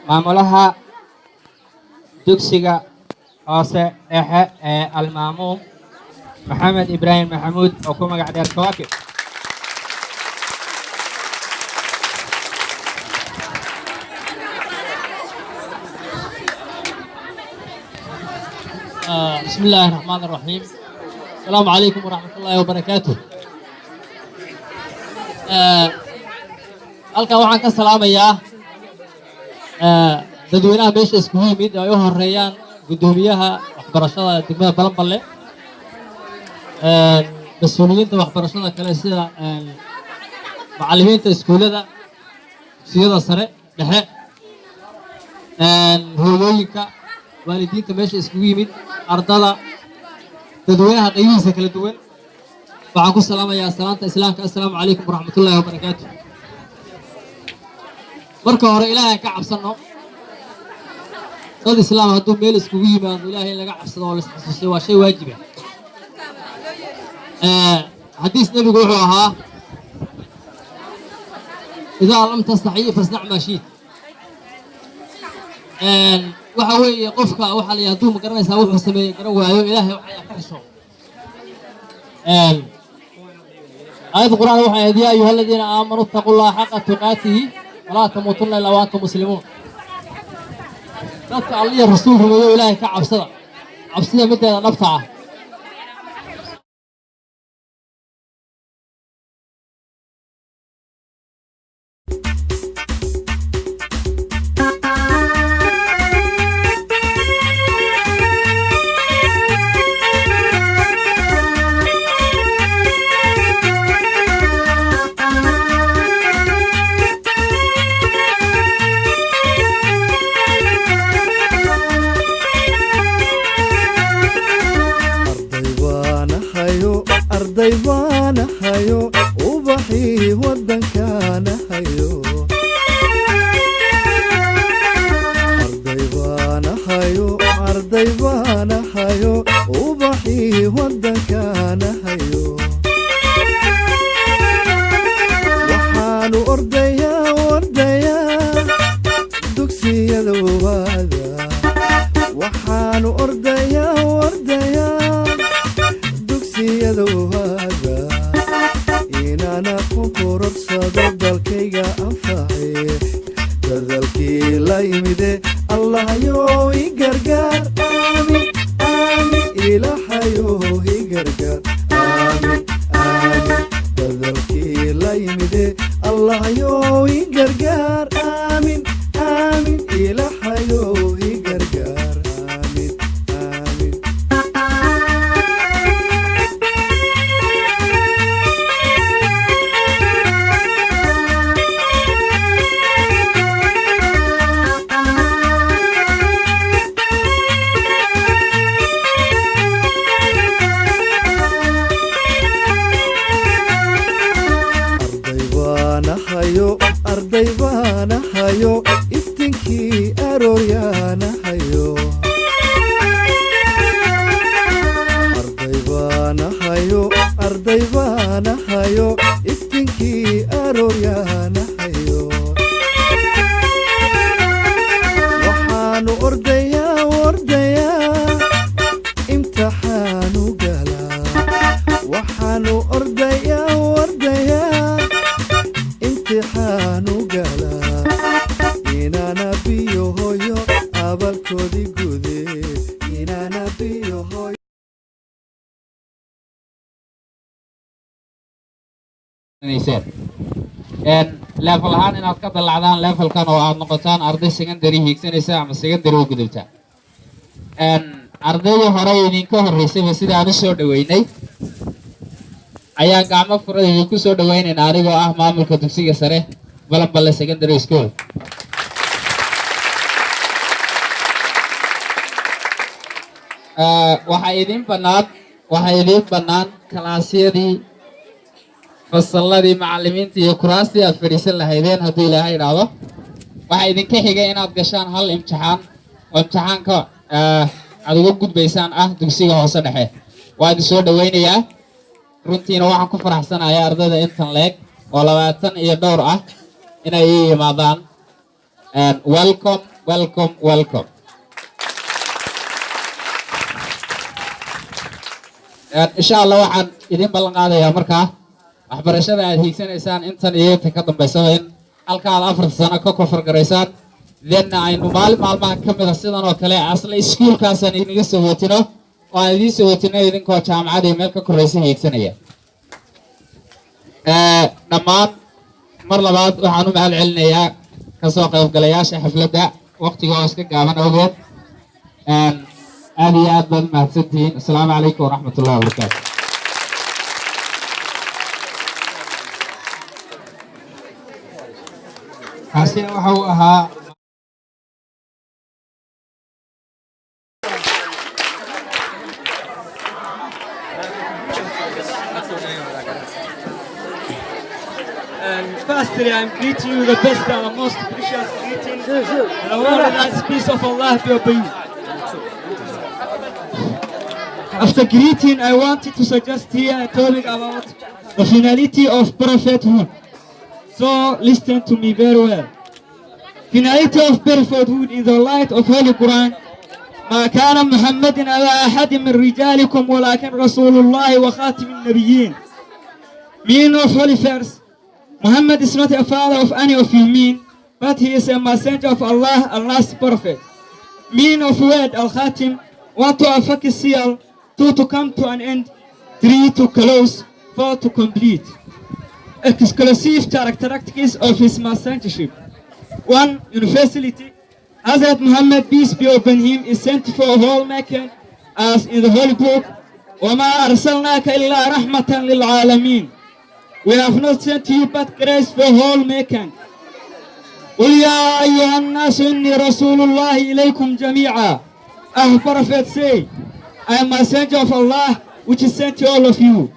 Maamulaha dugsiga hoose dhexe ee Almaamuum, Maxamed Ibraahim Maxamuud, oo ku magac dheer Kawaakib. بسم الله الرحمن الرحيم، السلام عليكم ورحمة الله وبركاته. Halkan waxaan ka salaamayaa dadweynaha meesha iskugu yimid oo ay u horeeyaan guddoomiyaha waxbarashada degmada Balanballe, mas-uuliyiinta waxbarashada kale, sida macallimiinta iskuullada, dugsiyada sare, dhexe, hooyooyinka, waalidiinta meesha iskugu yimid, ardada, dadweynaha qaybihiisa kala duwan. Waxaan ku salaamayaa salaanta Islaamka: assalaamu calaykum waraxmatullaahi wabarakaatu. Marka hore, Ilaahay aan ka cabsanno. Dad Islaam hadduu meel iskugu yimaado, Ilaahay in laga cabsado oo la isxasuusiyo waa shay waajiba. Xadiis Nebigu wuxuu ahaa: "إذا لم تستحي فاصنع ما شئت." Waxa weeye, qofka waxaa la hadduu ma garanaysaa wuxuu sameeyey garan waayo, Ilaahay waxaa ka xisho. Aayadda Qur'aan waxay ahayd: "يا أيها الذين آمنوا اتقوا الله حق تقاته ولا تموتن إلا وأنتم مسلمون." Dadka Alliya Rasuul rumeeyo, Ilaahay ka cabsada, cabsida mideeda dhabta ah. Arday baanahayo, arday baanahayo, ubaxii waddankaanahayo. Arday baanahayo, arday baanahayo, ubaxii waddankaanahayo. Waxaanu ordayaa, ordayaa dugsiyada waada. Waxaan yimide, Allahayow i gargaar, aamin aamin, Ilaahayow i gargaar, aamin aamin. Dadalkii la yimide, Allahayow i gargaar, aamin aamin, Ilaahayow i gargaar, aamin aamin. Arday baanahayo, arday baanahayo, iftiinkii arooryaanahayo. Arday baanahayo, arday baanahayo, iftiinkii arooryaanahayo. Waxaanu ordayaa ordayaa imtixaanu galaa, waxaanu ordayaa ordayaa imtixaanu galaa, inaana biyo hoyo abalkoodii gude, inaana biyo hoyo. Level ahaan inaad ka dallacdaan levelkan oo aad noqotaan arday secondary hiigsanaysa ama secondary u gudubta. Ardaydii hore idinka horreysayba sida aan u soo dhaweynay ayaan gacmo furan idinku soo dhaweynaynaa, anigoo ah maamulka dugsiga sare Balanballe Secondary School. Waxaa idiin bannaan kalaasyadii, fasalladii, macallimiinta iyo kuraastii aad fadhiisan lahaydeen hadduu Ilaahay idhaahdo. Waxaa idinka xigay inaad gashaan hal imtixaan oo imtixaanka aad uga gudbaysaan ah dugsiga hoose dhexe. Waa idin soo dhaweynayaa. Runtiina waxaan ku faraxsanayaa ardayda intan leeg oo 20 iyo dhowr ah inay ii yimaadaan. Welcome, welcome, welcome. Insha Allah waxaan idin ballan qaadayaa markaa waxbarashada aad hiigsanaysaan intan iyo inta ka dambaysaba in halka aad 4-ta sano ka kofar garaysaan, thenna aynu maalin maalmaha ka mida sidan oo kale asla iskuulkaasaan inaga soo hootino oo aan idiin soo hootino idinkoo jaamacad iyo meel ka koraysa hiigsanaya. Dhammaan mar labaad waxaan u mahad celinayaa kasoo qaybgalayaasha xafladda waqtiga oo iska gaaban awgeed. Aad iyo aad baad u mahadsantihiin. Asalaamu calaykum waraxmat ullahi wabarakaatu. Kaasina waxa uu ahaa And firstly, I'm greeting you the best and the most precious greeting. And I want that peace of Allah be upon you. After greeting, I wanted to suggest here a topic about the finality of prophethood. So listen to me very well. Finality of prophethood in the light of Holy Quran. ما كان محمد أبا أحد من رجالكم ولكن رسول الله وخاتم النبيين. Meaning of holy verse. Muhammad is not a father of any of you men, but he is a messenger of Allah and last prophet. Meaning of word Al-Khatim, one, to affect a seal, two, to come to an end, three, to close, four, to complete. Exclusive characteristics of his messengership. One, universality. Hazrat Muhammad, peace be upon him, is sent for all mankind, as in the Holy Book, وَمَا أَرْسَلْنَاكَ إِلَّا رَحْمَةً لِلْعَالَمِينَ. We have not sent you but grace for all mankind. قل يا أيها الناس إني رسول الله إليكم جميعا. Ah, Prophet, say, I am messenger of Allah which is sent to all of you.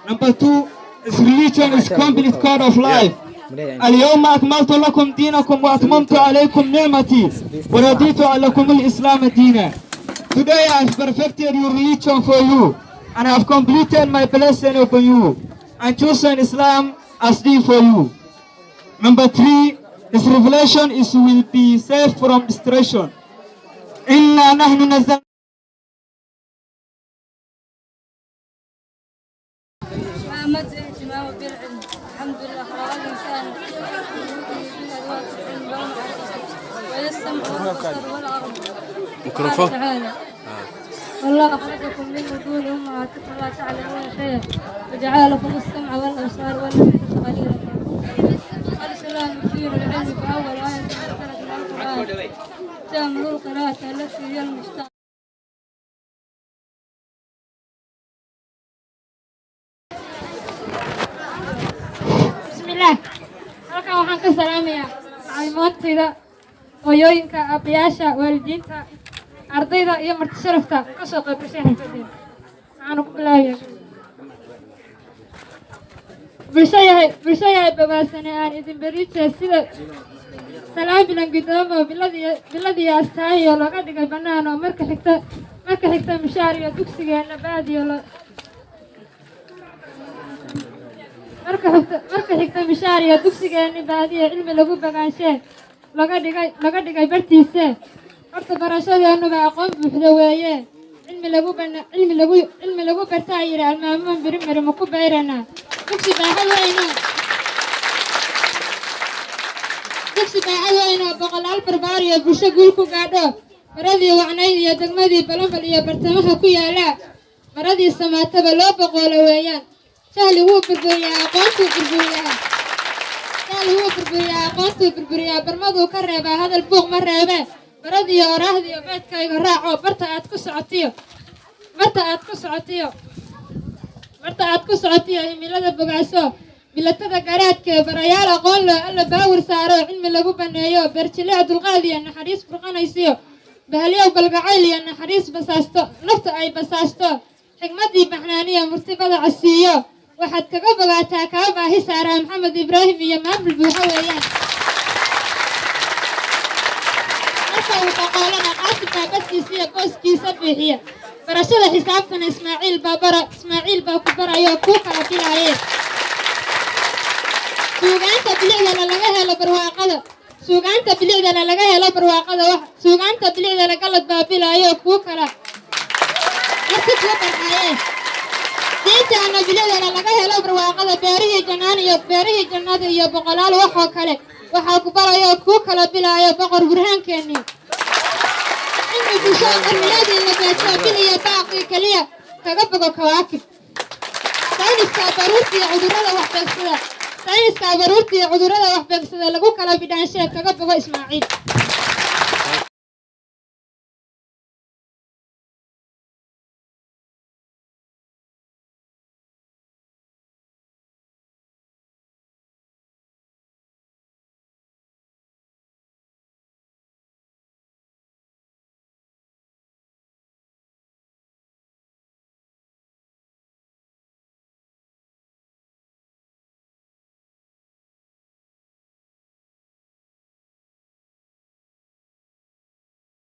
Number two, his religion is complete code of life. اليوم أكملت لكم دينكم وأتممت عليكم نعمتي ورضيت لكم الإسلام دينا. Today I have perfected your religion for you and have completed my blessing upon you and chosen Islam as deen for you. Number three, his revelation is will be safe from destruction. إنا نحن نزلنا مدى اهتمامه بالعلم؟ الحمد لله، خلق الإنسان بالأدوات العلم والمعرفة وإذا السمع والبصر والأرض. قال تعالى: والله أخرجكم من بطون أمهاتكم لا تعلمون شيئا وجعل لكم السمع والأبصار والأفئدة قليلا. الإسلام دين العلم، فأول آية نزلت من القرآن تأمر القراءة التي هي المفتاح. Bismillaah. Halkan waxaan ka salaamayaa macalimiintayda, hooyooyinka, aabbayaasha, waalidiinta, ardayda iyo marti sharafta ka soo qayb gashay xafladeen. Waxaanu ku bilaabayaa: Bulsho yahay, bulsho yahay babaasane, aan idin beriije sida salaam bilan gudoomo biladiyo astaahiyo looga dhigay bannaan oo marka xigta mushaar iyo dugsigeenna baadiyo lo marka xigta mishaar iyo dugsigeenni baadiya cilmi lagu bagaanshe laga dhigay bartiise. Horta barashadeennuba aqoon buuxda weeye. Cilmi lagu bartaa yidhi almaamuun birimiri ma ku bayranaa dugsi baaxad weyn oo boqolaal barbaar iyo bulsho guul ku gaadho, baradii wacnayd iyo degmadii Balambal iyo bartamaha ku yaala, baradii samaataba loo boqoolo weeyaan. Jahli wuu burburiyaa, aqoontuu burburiyaa. Jahli wuu burburiyaa, aqoontuu burburiyaa. Barmaduu ka reebaa, hadal buuq ma reebee. Baradiyo oraahdiyo beedkayga raaco, barta aad ku socotiyo himilada bogaaso, bilatada garaadkee barayaal aqoon loo alla baawir saaro, cilmi lagu baneeyo, beerjilic dulqaad iyo naxariis burqanaysiyo, bahalyow galgacayl iyo naxariis basaasto, nafta ay basaasto, xigmadii baxnaaniyo murtibada casiiyo, waxaad kaga bogaataa kaa baahi saaraa Maxamed Ibraahim iyo maamul buuxo weeyaan. Marka uu boqoolana Qaasim baa baskiisa iyo booskiisa buuxiya. Barashada xisaabtana Ismaaciil baa ku baraya oo kuu kala bilaaye. Suugaanta bilicdana laga helo barwaaqada, wax suugaanta bilicdana galad baa bilaayo kuu kala marti kuu barxaaye. Diintaana bilicdana laga helo barwaaqada, beerihii jannaan iyo beerihii jannada iyo boqolaal waxoo kale waxaa ku baraya oo kuu kala bilaayo Boqor Burhaankeenii. Cilmi bulsho qarniyadii la beeso bil iyo baaqii keliya kaga bogo kawaakib. Sayniska baruurta iyo cudurrada waxbeegsada lagu kala bidhaanshe kaga bogo Ismaaciil.